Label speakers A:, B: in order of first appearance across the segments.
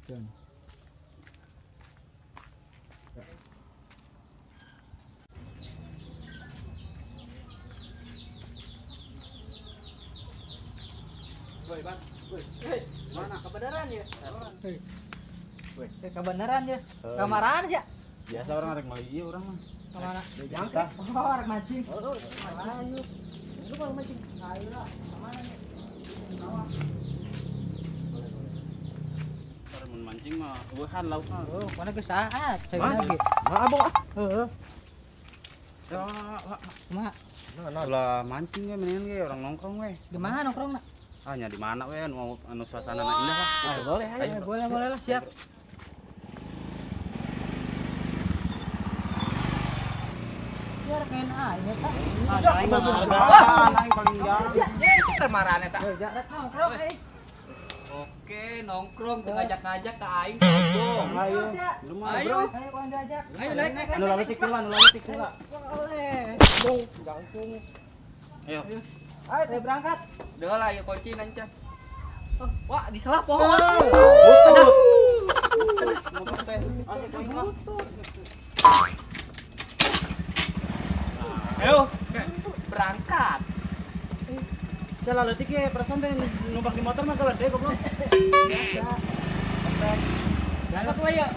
A: Action.
B: Woi, Bang. Woi. Mana kebenaran ya?
A: Woi,
B: kebenaran ya? Kamaran ya?
C: Biasa orang rek meuli ieu urang mah.
B: Kamana?
C: Jangkrik.
B: Oh, rek mancing. Oh, ayo. Lu kalau mancing, ayo lah. Kamana nih?
C: Ntar mun mancing mah eueuhan lautna.
B: Oh, mana geus saat? Saya lagi.
C: Mah abong ah.
B: Heeh.
C: Ya,
B: kumaha?
C: Nah, lah mancing ge mendingan ge orang nongkrong we.
B: Di mana nongkrongna?
C: Ah, nya di mana we anu anu suasana indah lah.
B: Ah, boleh, ayo. Boleh, boleh lah, siap. Ya rek aing eta.
C: Ah, aing mah aing paling jauh.
B: Ya, kemaraan eta. Rek nongkrong aing.
D: Oke, nongkrong teu ngajak-ngajak ka aing sombong.
C: Ayo.
D: Ayo.
B: Ayo kawan diajak.
D: Ayo naik naik.
C: Anu leutik heula, anu leutik heula.
B: Boleh. Bung, gangkung.
C: Ayo.
B: Ayo berangkat.
D: Udah lah, ayo kunci nanca. Oh, wah, di selah pohon.
C: Butut.
D: Ayo, berangkat.
C: Salah leutik ge perasaan teh numpang di motor mah galede goblok.
B: Biasa.
D: Berangkat lah ya.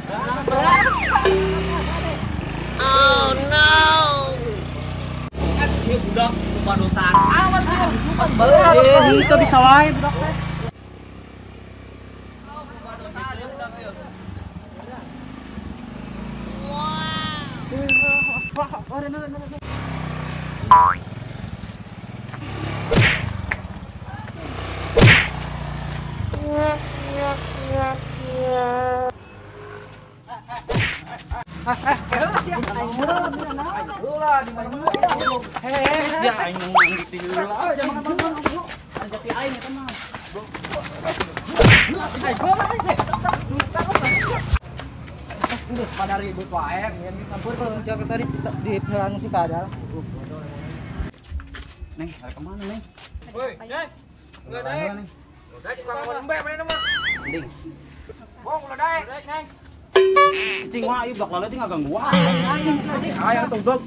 E: Oh no.
D: Kan ieu budak kupadosaan. Awas ieu, bukan baru.
C: Itu bisa wae budak teh.
D: Kupadosaan ieu budak ieu.
B: Wow. Wah, wah, pada ribut wae, sampur jaga tadi di anu si kadal.
C: Neng, arek kemana, Neng?
D: Woi, Neng. Ulah daek. Udah di kawan embe mana mah.
C: Mending.
D: Bong ulah daek. Neng.
C: Cing wah ieu bak laleutik ngaganggu wae.
B: Anjing, anjing. Aya tuh dog.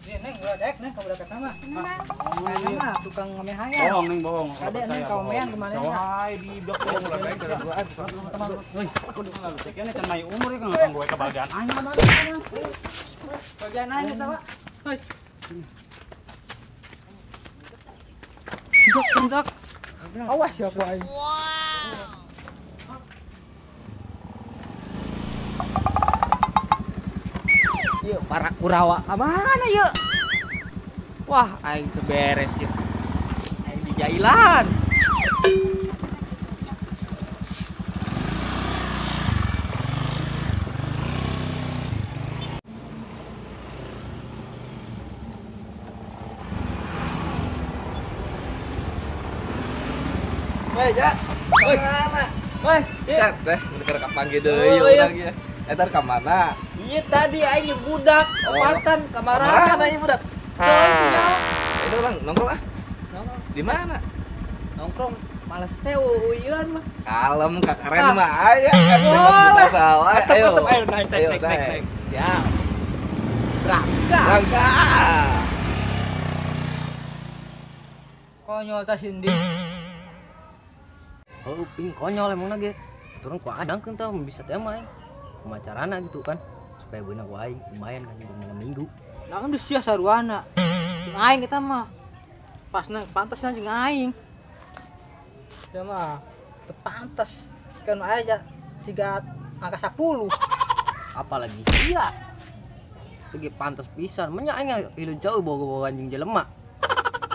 B: Nih, Neng, ulah daek, Neng, kamu dekat sama. Mana mah tukang ngomeh hayang.
C: Bohong, Neng, bohong.
B: Kade Neng kaumean kemana?
C: Soai di blok bohong ulah daek gangguan. Woi, kudu laleutik nya can mai umur ya ngaganggu wae ka bagian aing mah.
B: Bagian aing eta, Pak. Hoi. Dak, awas ya aku aing.
D: Yuk, para Kurawa ka mana yuk? Wah, aing teu beres yuk. Aing di jailan. Woi, Ja. Woi. Woi,
F: iya. Teh, udah kapan ge deui urang ieu. Eta ka mana?
D: Iya tadi aing budak, opatan kamarahan
F: aing budak.
D: Coy,
F: itu orang nongkrong ah.
D: Nongkrong.
F: Di mana?
D: Nongkrong males teh uyeuan mah.
F: Kalem ka keren mah aya kan dengan salah.
D: Ayo, ayo naik naik naik naik.
F: Siap.
D: Berangkat.
F: Berangkat.
B: Konyol tas indi.
E: Oh, ping konyol emang lagi. Turun ku adangkeun tah bisa teh mah. Kumacarana gitu kan. Supaya beunang ku aing lumayan kan di malam minggu.
B: Nah kan sia saruana. Jeung aing eta mah. Pasna pantasna jeung aing. Dia mah teu pantes. Kan aja siga angka 10.
E: Apalagi sia. Teu ge pantes pisan. Menya aing hileun jauh boga-boga anjing jelema.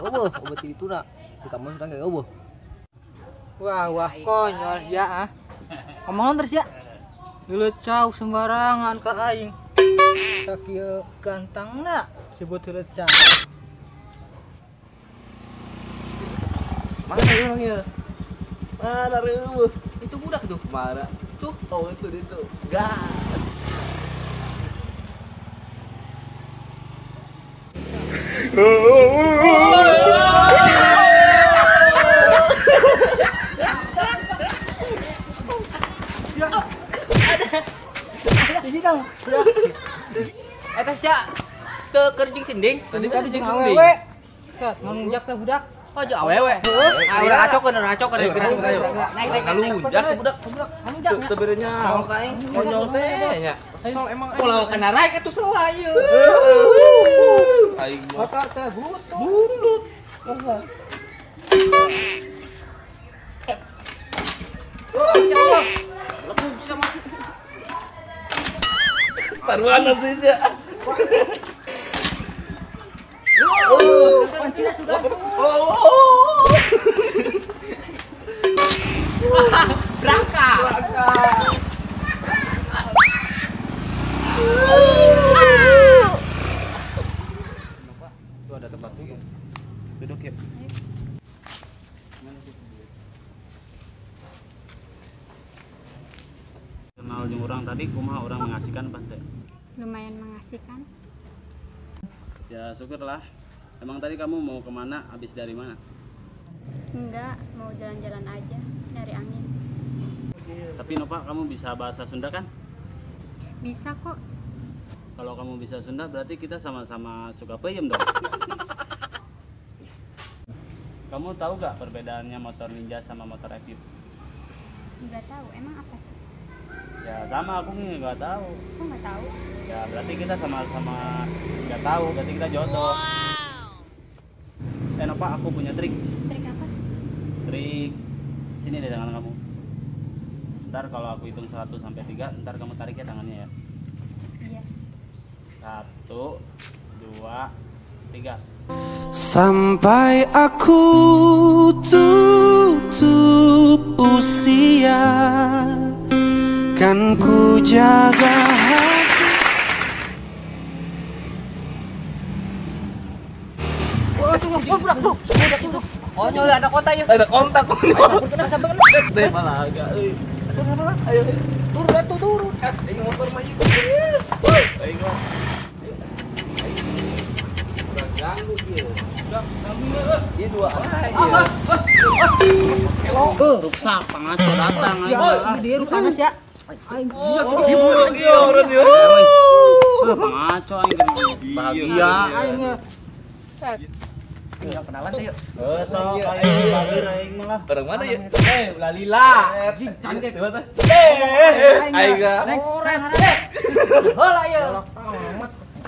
E: Eueuh, obat dituna. Di kamar urang ge eueuh.
B: Wah, wah konyol sia ah. Ngomong terus ya. Hileut cau sembarangan ka aing. Sakieu gantangna sebut hileut cau.
F: Mana urang ieu? Mana reueuh?
D: Itu budak tuh.
F: Mana? Tuh, oh itu itu. Gas.
B: Di sidang.
D: Eta sia teu keur jeung sinding.
F: Tadi mah
B: Tadi
F: jeung
B: jeung
F: sunding.
B: awewe. Ket, ngelunjak teh budak.
D: Oh, jeung awewe. Ah, urang acokeun, urang acokeun.
F: Ayo, gerak, gerak, ayo.
D: Naik, naik, naik.
F: Ngalunjak tuh budak, budak.
B: Ngalunjak nya.
F: Teu bere nyaho ka aing. Konyol teh nya.
A: Kesel emang aing.
D: Ulah kena raik atuh sela ieu.
F: Aing mah
B: Motor teh butut.
F: butut.
D: Lebih sama.
F: Saruan atuh sia.
B: Kuncinya sudah.
F: Oh.
D: Berangkat.
F: Itu ada tempat duduk. Duduk ya.
C: Kenal jeung urang tadi kumaha urang mengasihkan apa teh?
G: Lumayan mengasihkan.
C: Ya syukurlah. Emang tadi kamu mau kemana? Habis dari mana?
G: Enggak, mau jalan-jalan aja, nyari angin.
C: Tapi Nova, kamu bisa bahasa Sunda kan?
G: Bisa kok.
C: Kalau kamu bisa Sunda berarti kita sama-sama suka peyem dong. Kamu tahu gak perbedaannya motor Ninja sama motor FU?
G: Enggak tahu, emang apa sih?
C: Ya sama, aku nggak tahu.
G: Aku nggak tahu.
C: Ya berarti kita sama-sama nggak tahu, berarti kita jodoh. Eh Nova, aku punya trik.
G: Trik apa?
C: Trik sini deh tangan kamu. Ntar kalau aku hitung 1 sampai 3, ntar kamu tarik ya tangannya ya.
G: Iya.
C: 1, 2, 3.
H: Sampai aku tutup usia, kan ku jaga hati.
B: Wah, tuh, budak tuh. Budak itu.
D: Konyol ada kota ya.
F: Ada kontak konyol.
B: Kena sampai kena.
F: Teh malah agak euy.
B: Turun, ayo. Turun atuh turun.
F: Aing motor mah ikut. Aing mah. Urang ganggu ieu. Ganggu ieu. Ieu dua arah ieu.
C: Rusak pangaco datang aing.
B: Ya, dia panas ya. Aing
F: Ieu ieu urang ieu.
C: Pangaco aing bahagia.
B: Aing.
D: Tinggal kenalan sih yuk.
C: Eh sok aing bahagia aing malah.
F: Orang mana ya?
D: Eh, ulah lila. Cantik.
F: Eh, aing ga.
D: Heula ieu.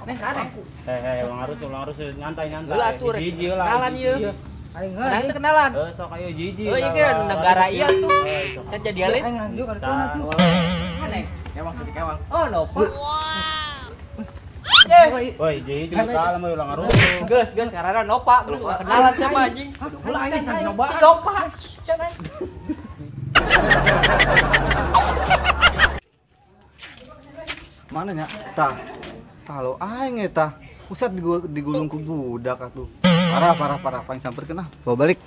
D: Neng sana.
C: Eh, ulang harus nyantai-nyantai.
D: Heula atuh rek.
C: Jiji lah.
D: Kenalan ieu.
B: Aing
D: Nah, itu kenalan.
C: Eh sok ayo jiji.
D: Oh, iya kan negara iya tuh. Kan jadi alin.
B: Aing lanjut kalau tuh.
D: Aneh. Kewang sedih kewang. Oh, Nova.
C: Woi, jiji kalem we ulah ngarusuh.
D: Geus, geus karena Nova, geus ulah kenalan sama anjing.
B: Heula aing can nyoba.
D: Si Nova.
A: Mana nya? Tah. Tah lo aing eta. Pusat digulung ku budak atuh. Parah parah parah paling samperkeun ah. Bawa balik.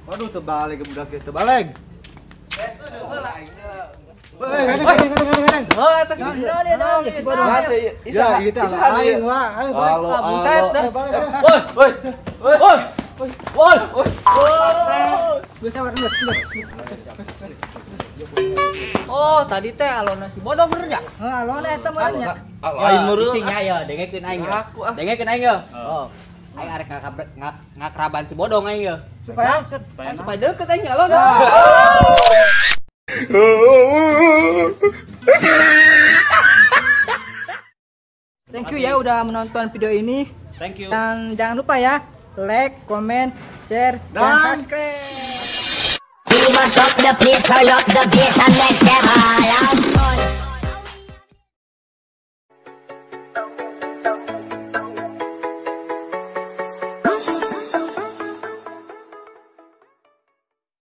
A: Waduh terbalik ke budak teu balik. Woi, gadeng gadeng gadeng gadeng.
D: Oh, atas.
A: Ya, gitu aing wah, ayo balik.
F: Halo,
D: Buset dah.
A: Ayo balik. ayo.
F: Woi, woi. Woi. Woi. Woi.
B: Geus sabar geus.
D: Oh, tadi teh alona si bodoh bener ya?
B: Heeh, alona eta meureun nya.
F: Aing meureun.
D: Cicing nya ya, dengekeun aing ya.
F: Aku ah.
D: Dengekeun aing ya. Oh. Aing arek ngakraban si bodong aing ya.
B: Supaya
D: Supaya deket aing alona.
B: Thank you ya udah menonton video ini.
C: Thank you.
B: Dan jangan lupa ya, like, comment, share, dan subscribe.
I: We must up the place, turn up the bass and make them all have fun.